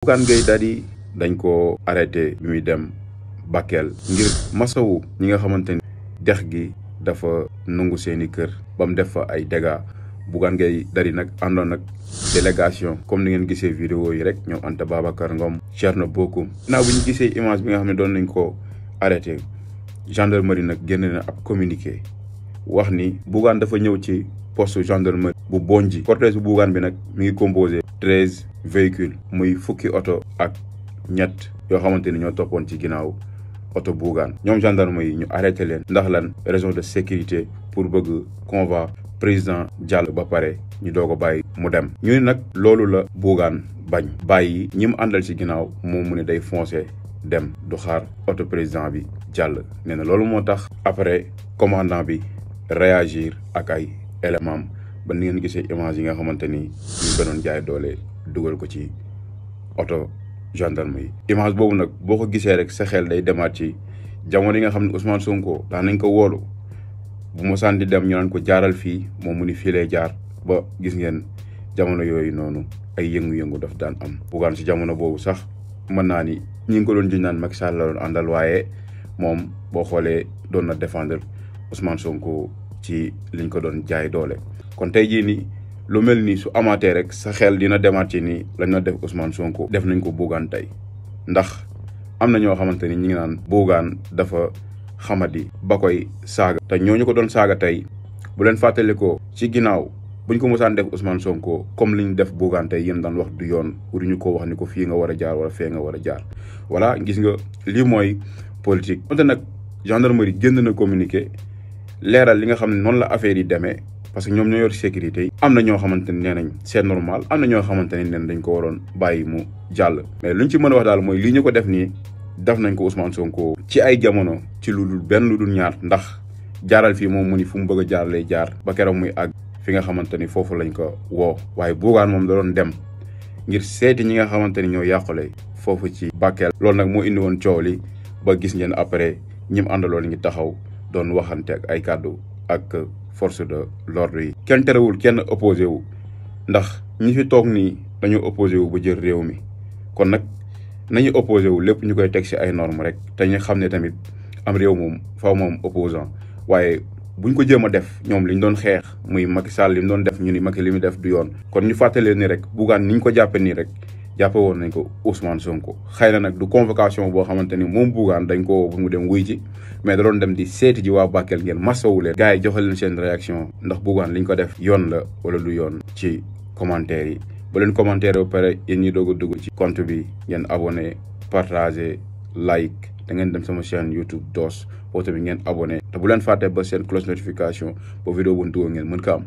Bougane Gueye Dany dañ ko arrêté bi muy dem Bakel ngir masawu ñi nga xamante ni dex gi dafa nungu seeni kër ba mu def fa ay dégâts. Bougane Gueye Dany nag àndoon ak délégation comme ni ngeen gisee vidéo yi rek ñoom Anta Babacar Ngom Thierno Bocoum. Naaw bi ñu gisee image bi nga xam ne doon nañ ko arrêté gendarmerie nag génn na ab communiqué wax ni Bougane dafa ñëw ci poste gendarmerie bu Bondji. cortège bu Bougane bi nag mi ngi composé 13 véhicules muy fukki oto ak ñett yoo xamante ni ñoo toppoon ci ginnaaw oto Bougane. ñoom gendarme yi ñu arrêté leen ndax lan raison de sécurité pour bëgg convoi président jàll ba pare ñu doog a bàyyi mu dem. ñu ne nag loolu la Bougane bañ bàyyi ñi mu àndal ci ginnaaw moom mu ne day foncé dem du xaar oto président bi jàll. nee na loolu moo tax après commandant bi réagir ak ay éléments ba ni ngeen gisee image yi nga xamante ni ñu ko doon jaay doole dugal ko ci oto gendarme yi. image boobu nag boo ko gisee rek sa xel day demaat ci jamono yi nga xam ne Ousmane Sonko daan nañ ko woolu bu mosaan di dem ñu naan ko jaaral fii moom mu ni fii lay jaar ba gis ngeen jamono yooyu noonu ay yëngu-yëngu daf daan am. Bougane si jamono boobu sax mën naa ni ñi ngi ko doon jiñ naan Macky Sall la doon àndal waaye moom boo xoolee doon na défendre Ousmane Sonko ci liñ ko doon jaay doole. kon tey jii nii lu mel nii su amaatee rek sa xel dina demaat ci nii lañ na def Ousmane Sonko def nañ ko Bougane tey ndax am na ñoo xamante ni ñi ngi naan Bougane dafa xamadi ba koy saaga. te ñooñu ko doon saaga tey bu leen fàttalikoo ci ginnaaw buñ ko mosaan def Ousmane Sonko comme liñ def Bougane tey yéen daan wax du yoon waruñu ko wax ni ko fii nga war a jaar wala fee nga war a jaar. voilà gis nga lii mooy politique. wante nag gendarmerie génn na communiqué leeral li nga xam ne noonu la affaire yi demee. parce que ñoom ñoo yor sécurité yi. am na ñoo xamante ni nee nañ c'est normal am na ñoo xamante ni nee dañ ko waroon bàyyi mu jàll. mais luñ ci mën a wax daal mooy lii ñu ko def nii def nañ ko Ousmane Sonko. ci ay jamono ci lu dul benn lu dul ñaar ndax jaaral fii moom mu ni fu mu bëgg a jaar lay jaar ba keroog muy àgg fi nga xamante ni foofu lañ ko woo. waaye Bougane moom da doon dem ngir seeti ñi nga xamante ni ñoo yàqule foofu ci Bakel. loolu nag moo indi woon coow li ba gis ngeen après ñim àndaloon ngi taxaw doon waxante ak ay kàddu ak force de l'ordre yi. kenn terewul kenn opposé wu ndax ñi fi toog nii dañoo opposé wu ba jël réew mi kon nag nañu opposé wu lépp ñu koy teg ci ay normes rek te ñu xam ne tamit am réew moom faaw moom opposant waaye buñ ko jéem a def ñoom liñ doon xeex muy Macky Sall li mu doon def ñu ni Macky li mu def du yoon. kon ñu fàttalee ni rek Bougane ni ñu ko jàppe nii rek jàppe woon nañ ko Ousmane Sonko. xëy na nag du convocation boo xamante ni moom Bougane dañ ko bu mu dem wuy ci mais da doon dem di seeti ji waa Bakel ngeen masawu leen. gars yi joxe leen seen réaction ndax Bougane liñ ko def yoon la wala du yoon ci commentaire yi. ba leen commentaire ba pare yéen ñi doog a dugg ci compte bi ngeen abonné partager like da ngeen dem sama chaîne YouTube DOS boo tamit ngeen abonné te bu leen fàtte ba seen cloche notification ba vidéo bu ñu dugal ngeen mën ko am.